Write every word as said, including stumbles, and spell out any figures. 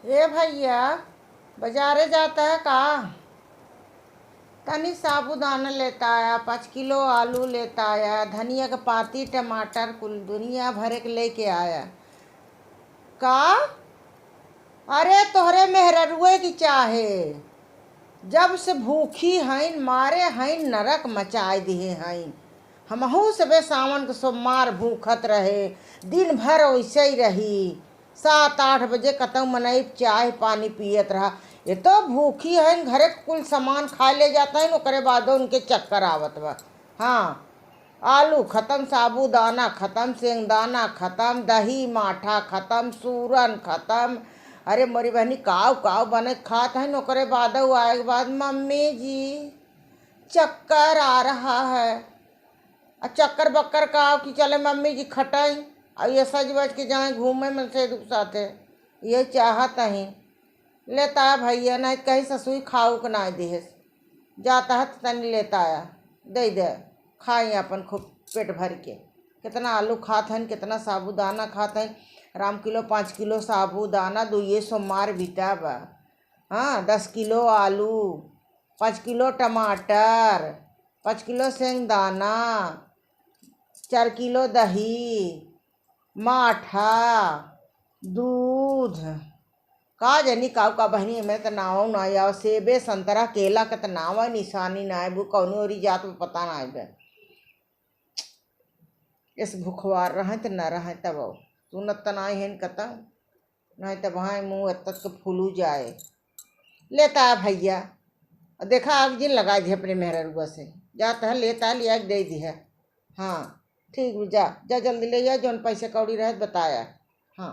ए भइया, बजारे जात ह का? तनी साबूदाना लेता आया, पाँच किलो आलू लेता आया, धनिया के पाती, टमाटर, कुल दुनिया भरे के लेके आया। का? अरे तोहरे मेहररुए की चाहे, जब से भूखी हईन, मारे हईन, नरक मचाए दिहे हईन। हमहू सबे सावन के सोमवार भूखत रहे, दिन भर वैसे ही रही। सात आठ बजे कतौ मनई चाय पानी पियत रहा। ये तो भूखी हईन, घरे के कुल सामान खाए ले जात हईन, ओकरे बादो उनके चक्कर आवत बा। हाँ, आलू खतम, साबूदाना खतम, सेंगदाना खतम, दही माठा खतम, सूरन खतम। अरे मोरी बहनी, काव काव बने खात हईन, ओकरे बादो आए के बाद, "मम्मी जी, चक्कर आ रहा है।" आ चक्कर बक्कर का कि चले मम्मी जी खटई, आ ये सज बज के जाए घूमे मन से दुख साथे, ये चाहत ही। लेता है भइया, नहीं कहीं ससुई खाऊ के ना दिहेस, जाता है तो तनी लेता आया, दे दे, खाई अपन खूब पेट भर के। कितना आलू खात हन, कितना साबूदाना खात हन। राम किलो, पाँच किलो साबूदाना, दुइये सोमवार बीता बा। हाँ, दस किलो आलू, पाँच किलो टमाटर, पाँच किलो सेंगदाना, चार किलो दही, माठा, दूध, का जनी काऊ का बहनी, एमे त नाव ना आव, सेबे, संतरा, केला के त नाव निशानी ना आबू, कौनी ओरी जात बा पता ना आबे। इस भुखवार रहे त न रहे तब सुनत त ना हेन कतौ, नहीं त भाई मुँह एतक के फूलू जाए। लेता आ भइया, आ देखा आग जिन लगाए दिहे अपने मेहररुआ से, जात है लेता लिया के दे दिहे। हाँ ठीक बा, जा जा जल्दी ले आ, जौन पैसे कौड़ी रहे बताया।